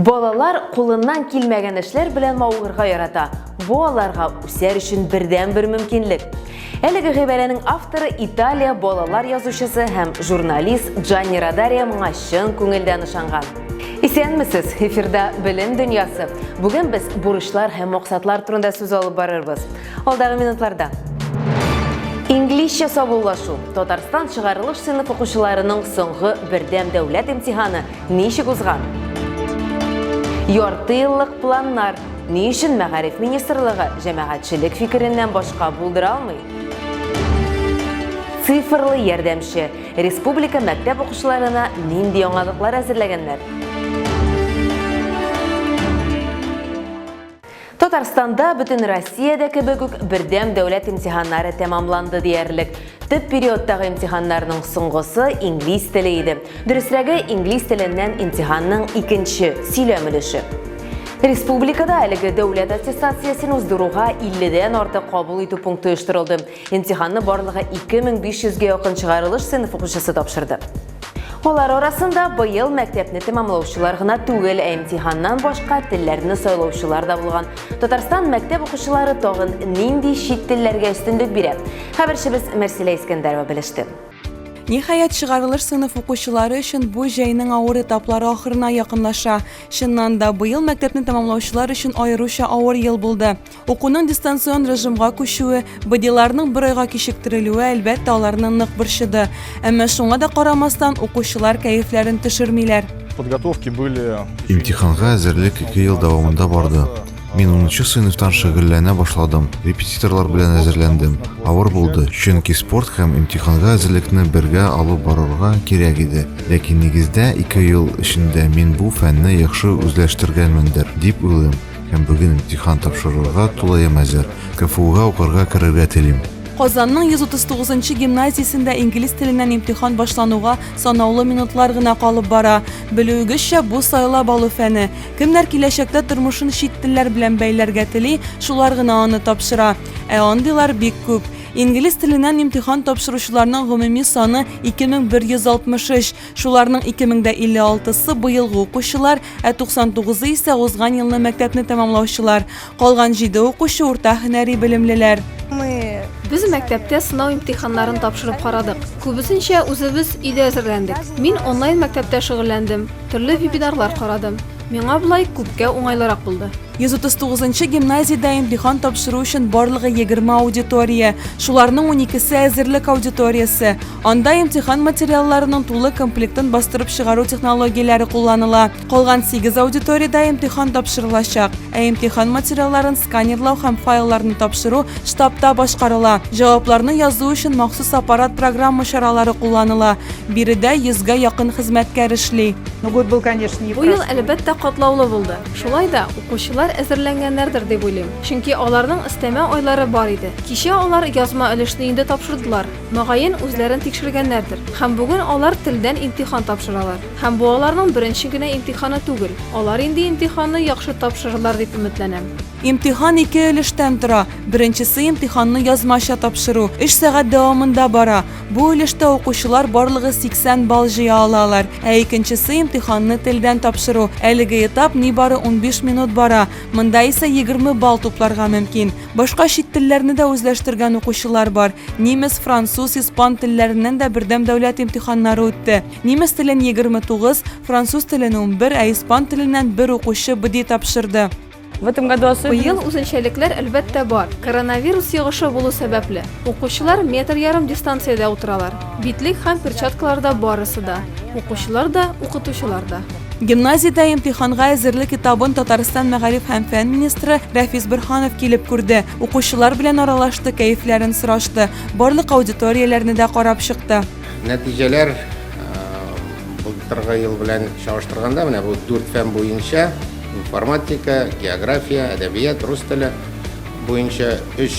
Балалар кулыннан килмәгән эшләр белән мавыгырга ярата. Бу аларга үсәр өчен бердәнбер мөмкинлек. Әлеге гыйбарәнең авторы Италия балалар язучысы һәм журналист Джанни Радария моңа чын күңелдән ышанган. Исәнмесез, эфирда Белем дөньясы. Бүген без бурычлар һәм максатлар турында сүз алып барырбыз. Алдагы минутларда. Инглизчә саубуллашу. Татарстан чыгарылыш сыйныф укучыларының соңгы бердәм дәүләт имтиханы ничек узган? Ярты еллык планнар. Ни өчен мәгариф министрлыгы җәмәгатьчелек фикереннән башка булдыра алмый? Цифрлы ярдәмче. Республика мәктәп укучыларына нинди яңалыклар әзерләгәннәр? Татарстанда бөтен Россиядә кебек үк бердәм дәүләт имтиханнары тәмамланды диярлек. Төп периодтагы имтиханнарның соңгысы инглиз теле иде. Дөресрәге, инглиз теленнән имтиханның икенче, сөйләм өлеше. Республикада әлеге дәүләт аттестациясен уздыруга 50-дән артык кабул итү пункты оештырылды. Имтиханны барлыгы 2500 гә якын чыгарылыш сыйныф укучысы тапшырды. Алар арасында быел мәктәпне тәмамлаучылар гына түгел, ә имтиханнан башка телләрне сайлаучылар да булган. Татарстан мәктәп укучылары тагын нинди чит телләргә өстенлек бирә? Хәбәрчебез Мәрсилә Искәндәрова белеште. Ниһаять, чыгарылыш сыйныф укучылары өчен бу җәйнең авыр этаплары ахырына якынлаша. Чыннан да, быел мәктәпне тәмамлаучылар өчен аеруча авыр ел булды. Укуның дистанцион режимга күчүе, БДИларның бер айга кичектерелүе, әлбәттә, аларны нык борчыды. Әмма шуңа да карамастан, укучылар кәефләрен төшермиләр. Подготовки были. Имтиханга әзерлек ике ел дәвамында барды. Мин унынчы сыйныфтан шөгыльләнә башладым, репетиторлар белән әзерләндем. Авыр булды, чөнки спорт һәм имтиханга әзерлекне бергә алып барырга кирәк иде. Ләкин нигездә ике ел эчендә мин бу фәнне яхшы үзләштергәнмендер, дип уйлыйм. Һәм бүген имтихан тапшырырга тулаем әзер. КФУга укырга керергә телим. Казанның 139 нчы гимназиясендә инглиз теленнән имтихан башлануга санаулы минутлар гына калып бара. Белүегезчә, бу сайлап алу фәне. Кемнәр киләчәктә тормышын чит телләр белән бәйләргә тели, шулар гына аны тапшыра. Ә андыйлар бик күп. Инглиз теленнән имтихан тапшыручыларның гомуми саны 2163. Шуларның 2056-сы быелгы укучылар, ә 99-ы исә узган елны мәктәпне тәмамлаучылар. Калган җиде укучы урта һөнәри белемлеләр. Без мәктәптә сынау имтиханнарын тапшырып карадык. Күбесенчә үзебез өйдә әзерләндек. Мин онлайн мәктәптә шөгыльләндем, төрле вебинарлар карадым. Миңа болай күпкә уңайлырак булды. 139 нчы гимназиядә имтихан тапшыру өчен барлыгы 20 аудитория, шуларның уникесе әзерлек аудиториясе. Анда имтихан материалларының тулы комплектын бастырып чыгару технологияләре кулланыла. Калган сигез аудиториядә имтихан тапшырылачак, ә имтихан материалларын сканерлау һәм файлларны тапшыру штабта башкарыла. Җавапларны язу өчен махсус аппарат-программа чаралары кулланыла. Биредә йөзгә якын хезмәткәр эшли. Ну, год был, конечно, Бу ел, әлбәттә, катлаулы булды. Шулай да, укучылар әзерләнгәннәрдер дип уйлыйм. Чөнки аларның өстәмә айлары бар иде. Кичә алар язма өлешне инде тапшырдылар. Мөгаен, үзләрен тикшергәннәрдер. Һәм бүген алар телдән имтихан тапшыралар. Һәм бу аларның беренче генә имтиханы түгел. Алар инде имтиханны яхшы тапшырырлар дип өметләнәм. Имтихан ике өлештән тора. Беренчесе имтиханны язмача тапшыру, өч сәгать дәвамында бара. Бу өлештә укучылар барлыгы 80 балл җыя алалар. Ә икенчесе имтиханны телдән тапшыру. Әлеге этап нибары 15 минут бара. Монда исә 20 балл тупларга мөмкин. Башка чит телләрне дә үзләштергән укучылар бар. Немец, француз, испан телләреннән дә бердәм дәүләт имтиханнары үтте. Немец телен 29, француз телен 11, ә испан теленнән бер укучы БДИ тапшырды. В этом году особенно... Быел үзенчәлекләр, әлбәттә, бар. Коронавирус йогышы булу сәбәпле, укучылар метр ярым дистанциядә утыралар. Битлек һәм перчаткаларда барысы да, укучылар да, укытучылар да. Гимназиядә имтиханга әзерлек этабын Татарстан мәгариф һәм фән министры Рәфис Борһанов килеп күрде. Укучылар белән аралашты, кәефләрен сорашты. Барлык аудиторияләрне дә карап чыкты. Нәтиҗәләр былтыргы ел белән чагыштырганда, менә бу дүрт фән буенча информатика, география, әдәбият, рус теле буенча өч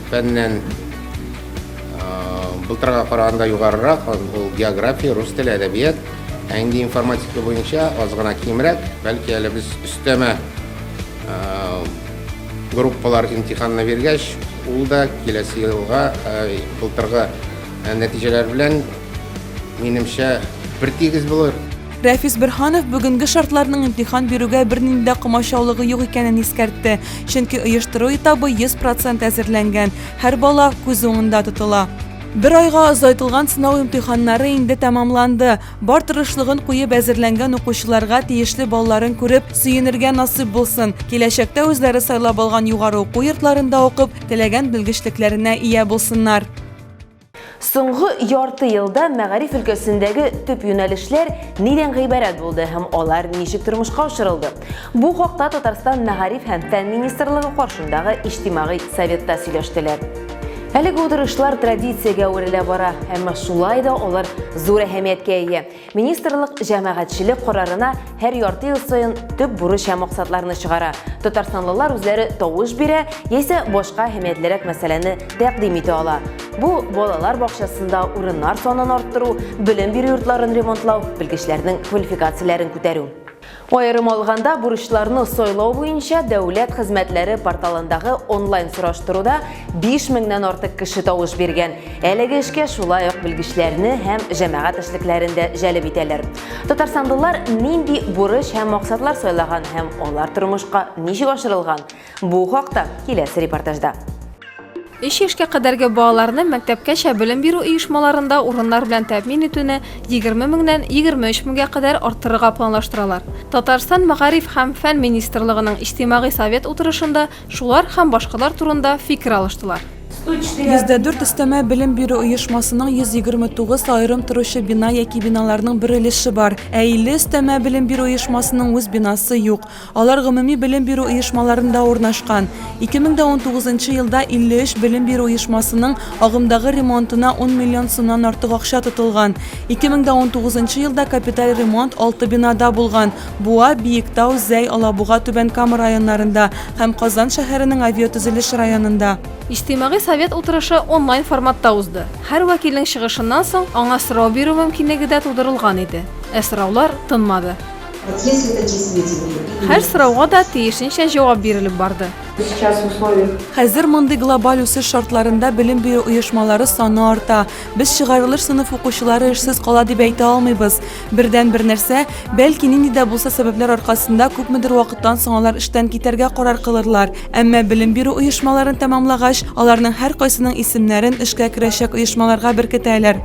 фәннән былтырга караганда югарырак, ул география, рус теле, әдәбият. Ә инде информатика буенча аз гына кимрәк, бәлки әле без өстәмә группалар имтиханны биргәч, ул да киләсе елга былтыргы нәтиҗәләр белән, минемчә, бертигез булыр. Рәфис Борһанов бүгенге шартларның имтихан бирүгә бернинди дә комачаулыгы юк икәнен искәртте, чөнки оештыру этабы 100 процент әзерләнгән, һәр бала күз уңында тотыла. Бер айга озайтылган сынау имтиханнары инде тәмамланды. Бар тырышлыгын куеп әзерләнгән укучыларга тиешле балларын күреп, сөенергә насыйп булсын. Киләчәктә үзләре сайлап алган югары уку йортларында укып, теләгән белгечлекләренә ия булсыннар. Соңгы ярты елда мәгариф өлкәсендәге төп юнәлешләр нидән гыйбарәт булды һәм алар ничек тормышка ашырылды? Бу хакта Татарстан Мәгариф һәм фән министрлыгы каршындагы Иҗтимагый советта сөйләштеләр. Әлеге утырышлар традициягә әверелә бара, әмма шулай да алар зур әһәмияткә ия. Министрлык җәмәгатьчелек карарына һәр ярты ел саен төп бурыч һәм максатларны чыгара. Татарстанлылар үзләре тавыш бирә яисә башка әһәмиятлерәк мәсьәләне тәкъдим итә ала. Бу балалар бакчасында урыннар санын арттыру, белем бирү йортларын ремонтлау, белгечләрнең квалификацияләрен күтәрү. Аерым алганда, бурычларны сайлау буенча дәүләт хезмәтләре порталындагы онлайн сораштыруда 5 меңнән артык кеше тавыш биргән. Әлеге эшкә шулай ук белгечләрне һәм җәмәгать эшлекләрен дә җәлеп итәләр. Татарстанлылар нинди бурыч һәм максатлар сайлаган һәм алар тормышка ничек ашырылган? Бу хакта киләсе репортажда. Өч яшькә кадәрге балаларны мәктәпкәчә белем бирү оешмаларында урыннар белән тәэмин итүне 20 меңнән 23 меңгә кадәр арттырырга планлаштыралар. Татарстан Мәгариф һәм фән министрлыгының Иҗтимагый совет утырышында шулар һәм башкалар турында фикер алыштылар. 104 өстәмә белем бирү оешмасының 129 аерым торучы бина яки биналарның бер өлеше бар, ә 50 өстәмә белем бирү оешмасының үз бинасы юк. Алар гомуми белем бирү оешмаларында урнашкан. 2019 нчы елда 53 белем бирү оешмасының агымдагы ремонтына 10 миллион сумнан артык акча тотылган. 2019 нчы елда капиталь ремонт алты бинада булган, Буа, Биектау, Зәй, Алабуга, Түбән Кама районнарында һәм Казан шәһәренең Авиатөзелеш районында. Иҗтимагый совет утырышы онлайн форматта узды. Һәр вәкилнең чыгышыннан соң аңа сорау бирү мөмкинлеге дә тудырылган иде. Ә сораулар тынмады. Һәр сорауга да тиешенчә җавап бирелеп барды. Хәзер мондый глобаль үсеш шартларында белем бирү оешмалары саны арта. Без чыгарылыш сыйныф укучылары эшсез кала дип әйтә алмыйбыз. Бердәнбер нәрсә, бәлки нинди дә булса сәбәпләр аркасында күпмедер вакыттан соң алар эштән китәргә карар кылырлар. Әмма белем бирү оешмаларын тәмамлагач, аларның һәркайсының исемнәрен эшкә керәчәк оешмаларга беркетәләр.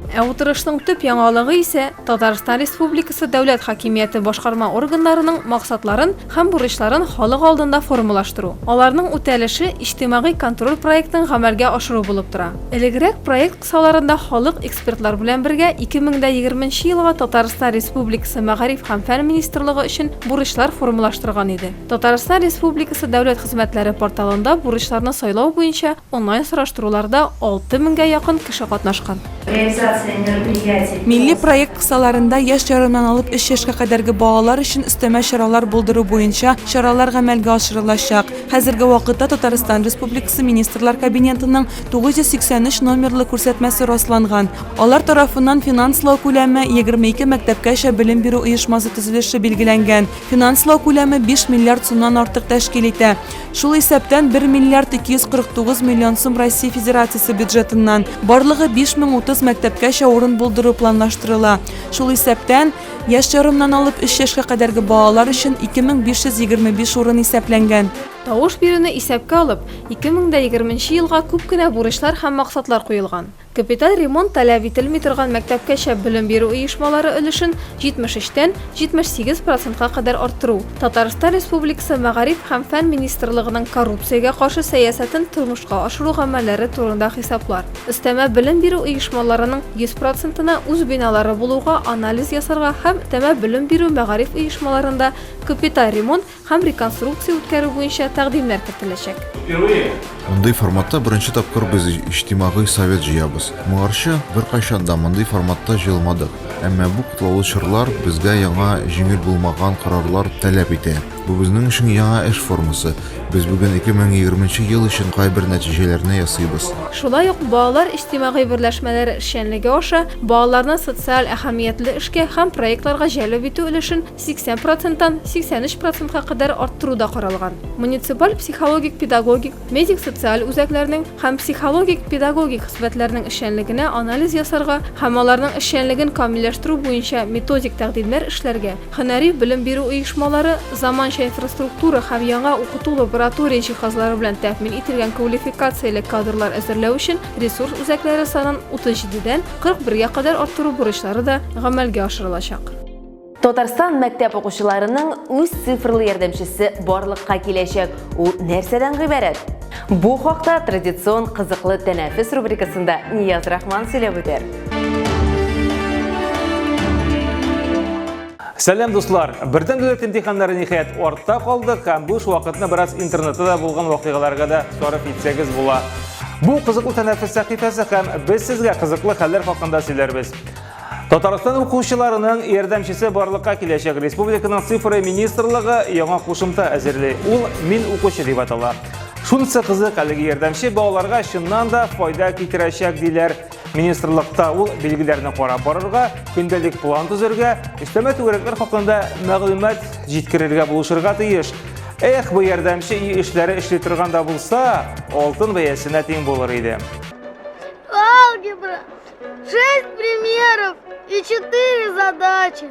Ә утырышның төп яңалыгы исә Татарстан Республикасы дәүләт хакимияте башкарма органнарының максатларын һәм бурычларын халык алдында формалаштыру, аларның үтәлеше иҗтимагый контроль проектын гамәлгә ашыру булып тора. Элегрәк проект кысаларында халык экспертлар белән бергә 2020 нче елга Татарстан Республикасы Мәгариф һәм фән министрлыгы өчен бурычлар формалаштырган иде. Татарстан Республикасы дәүләт хезмәтләре порталында бурычларны сайлау буенча Онлайн сораштыруларда 6 меңгә якын кеше катнашкан. Милли проект кысаларында яшь ярымнан алып өч яшькә кадәрге балалар өчен өстәмә чаралар булдыру буенча чаралар гамәлгә ашырылачак. Хәзерге вакытта Татарстан Республикасы Министрлар Кабинетының 983 номерлы күрсәтмәсе расланган. Алар тарафыннан финанслау күләме 22 мәктәпкәчә белем бирү оешмасы төзелеше билгеләнгән. Финанслау күләме 5 миллиард сумнан артык тәшкил итә. Шул исәптән 1 миллиард 249 миллион сум Россия Федерациясе бюджетыннан. Барлыгы 5030 мәктәпкәчә урын булдыру планлаштырыла. Шул исәптән, яшь ярымнан алып 3 яшькә кадәрге балалар өчен 2525 урын исәпләнгән. Тавыш бирүне исәпкә алып, 2020 нче елга күп кенә бурычлар һәм максатлар куелган. Капиталь ремонт таләп ителми торган мәктәпкәчә белем бирү оешмалары өлешен 73 тән 78 процентка кадәр арттыру, Татарстан Республикасы Мәгариф һәм фән министрлыгының коррупциягә каршы сәясәтен тормышка ашыру гамәлләре турында хисаплар, өстәмә белем бирү оешмаларының 100 процентына үз биналары булуга анализ ясарга һәм өстәмә белем бирү мәгариф оешмаларында капиталь ремонт һәм реконструкция үткәрү буенча тәкъдимнәр кертеләчәк. Мондый форматта беренче тапкыр без Иҗтимагый совет җыябыз. Моңарчы беркайчан да мондый форматта җыелмадык. Әмма бу катлаулы чорлар безгә яңа, җиңел булмаган карарлар таләп итә. Бу безнең өчен яңа эш формасы. Без бүген 2020 ел өчен кайбер нәтиҗәләрне ясыйбыз. Шулай ук балалар иҗтимагый берләшмәләре эшчәнлеге аша балаларны социаль әһәмиятле эшкә һәм проектларга җәлеп итү өлешен 80 проценттан 83 процентка кадәр арттыру да каралган. Муниципаль психологик-педагогик, медик-социаль үзәкләрнең һәм психологик-педагогик хезмәтләрнең эшчәнлегенә анализ ясарга һәм аларның эшчәнлеген камилләштерү буенча методик тәкъдимнәр эшләргә, Һөнәри белем бирү оешмалары заманча инфраструктура һәм яңа укыту-лаборатория җиһазлары белән тәэмин ителгән квалификацияле кадрлар әзерләү өчен ресурс үзәкләре санын 37 дән 41 гә кадәр арттыру бурычлары да гамәлгә ашырылачак. Татарстан мәктәп укучыларының үз цифрлы ярдәмчесе барлыкка киләчәк. Ул нәрсәдән гыйбарәт? Бу хакта традицион Кызыклы тәнәфес рубрикасында Нияз Рахман сөйләп үтәр. Сәлам, дуслар! Бердәм дәүләт имтиханнары ниһаять артта калды һәм буш вакытны бераз интернетта да булган вакыйгаларга да сарыф итсәгез була. Бу кызыклы тәнәфес сәхифәсе һәм без сезгә кызыклы хәлләр хакында сөйләрбез. Татарстан укучыларының ярдәмчесе барлыкка киләчәк. Республиканың цифра министрлыгы яңа кушымта әзерли. Ул Мин укучы дип атала. Шунысы кызык, әлеге ярдәмче балаларга чыннан да файда китерәчәк диләр. Министрлыкта ул билгеләрне карап барырга, көндәлек план төзергә, өстәмә түгәрәкләр хакында мәгълүмат җиткерергә булышырга тиеш. Эх, бу ярдәмче өй эшләре эшли торган да булса, алтын бәясенә тиң булыр иде. Алгебра, Шесть примеров и четыре задачи.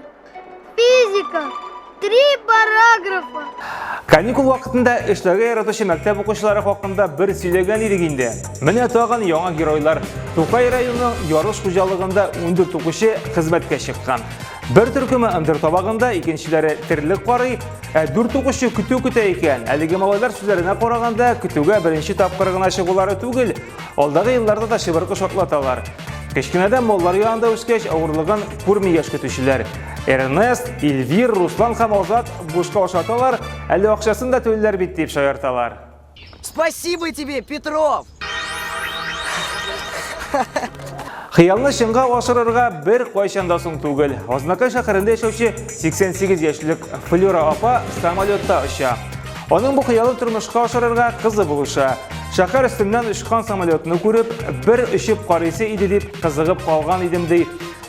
Физика, три параграфа. Каникул вакытында эшләргә яратучы мәктәп укучылары хакында бер сөйләгән идек инде. Менә тагын яңа геройлар. Тукай районының Ярыш хуҗалыгында 14 укучы хезмәткә чыккан. Бер төркеме ындыр табагында, икенчеләре терлек карый, ә дүрт укучы көтү көтә икән. Әлеге малайлар сүзләренә караганда, көтүгә беренче тапкыр гына чыгулары түгел, Алдагы елларда да чыбыркы шартлаталар. Кечкенәдән маллар янында үскәч, авырлыгын күрми яшь көтүчеләр. Эрнест, Эльвир, Руслан һәм Азат бушка ашаталар, әле акчасын да түлиләр бит дип шаярталар. Спасибо тебе, Петров! Хыялны чынга ашырырга бер кайчан да соң түгел. Азнакай шәһәрендә яшәүче 88 яшьлек Флюра апа самолетта оча. Аның бу хыялын тормышка ашырырга кызы булыша. Шәһәр өстеннән очкан самолетны күреп, бер очып карыйсы иде дип кызыгып калган идем ди.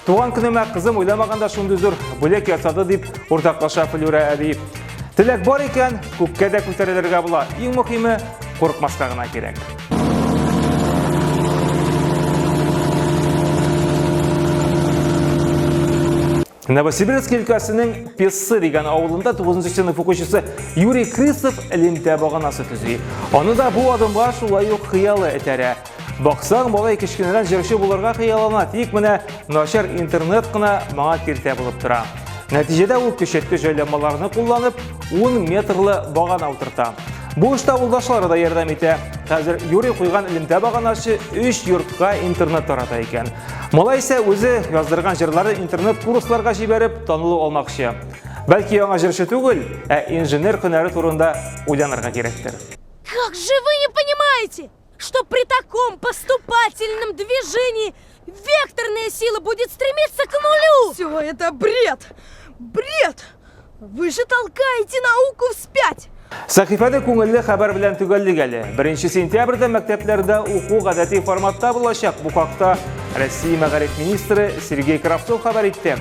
Туган көнемә кызым уйламаганда шундый зур бүләк ясады дип уртаклаша Флюра әби. Теләк бар икән, күккә дә күтәрелергә була. Иң мөһиме, курыкмаска гына кирәк. Новосибирск өлкәсенең Пессы дигән авылында 9 сыйныф укучысы Юрий Крысов элемтә баганасы төзи. Аны да бу адымга шулай ук хыялы этәрә. Баксаң, малай кечкенәдән җырчы булырга хыяллана, тик менә начар интернет кына моңа киртә булып тора. Нәтиҗәдә ул көчәйтке җайланмаларны кулланып, 10 метрлы багана утырта. Бу эштә авылдашлары да ярдәм итә. Хәзер Юрий куйган элемтә баганачы 3 йортка интернет тарата икән. Малай исә үзе яздырган җырларын интернет-курсларга җибәреп, танылу алмакчы. Бәлки яңа җырчы түгел, ә инженер һөнәре турында уйланырга кирәктер. Как же вы не понимаете, что при таком поступательном движении векторная сила будет стремиться к нулю? Все это бред! Бред! Вы же толкаете науку вспять! Сәхифәне күңелле хәбәр белән төгәллик әле. 1 сентябрьдә мәктәпләрдә уку гадәти форматта булачак. Бу хакта Россия мәгариф министры Сергей Кравцов хәбәр итте.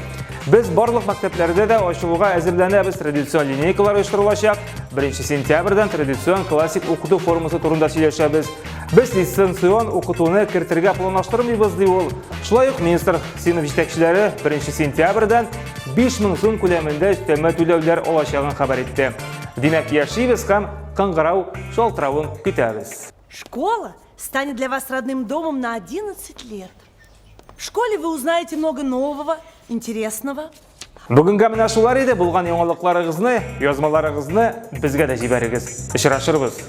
Без барлык мәктәпләрдә дә ачылуга әзерләнәбез. Традицион линейкалар оештырылачак. 1 сентябрьдән традицион классик укыту формасы турында сөйләшәбез. Без дистанцион укытуны кертергә планлаштырмыйбыз, ди ул. Шулай ук министр сыйныф җитәкчеләре 1 сентябрьдән 5000 сум күләмендә өстәмә түләүләр алачагын хәбәр итте. Димәк, яшибез һәм кыңгырау шалтыравын көтәбез. Школа станет для вас родным домом на 11 лет. В школе вы узнаете много нового, интересного. Бүгенгә менә шулар иде. Булган яңалыкларыгызны, язмаларыгызны безгә дә җибәрегез. Очрашырбыз.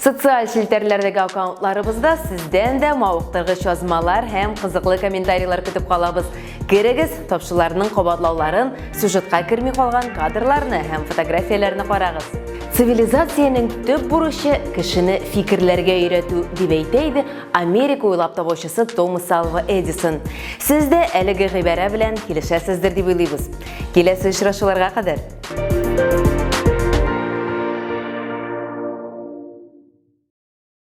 Социаль челтәрләрдәге аккаунтларыбызда сездән дә мавыктыргыч язмалар һәм кызыклы комментарийлар көтеп калабыз. Керегез, тапшыруларның кабатлауларын, сюжетка керми калган кадрларны һәм фотографияләрне карагыз. Цивилизациянең төп бурычы кешене фикерләргә өйрәтү, дип әйтә иде Америка уйлап табучысы Томас Алва Эдисон. Сез дә әлеге гыйбарә белән килешәсездер дип уйлыйбыз. Киләсе очрашуларга кадәр!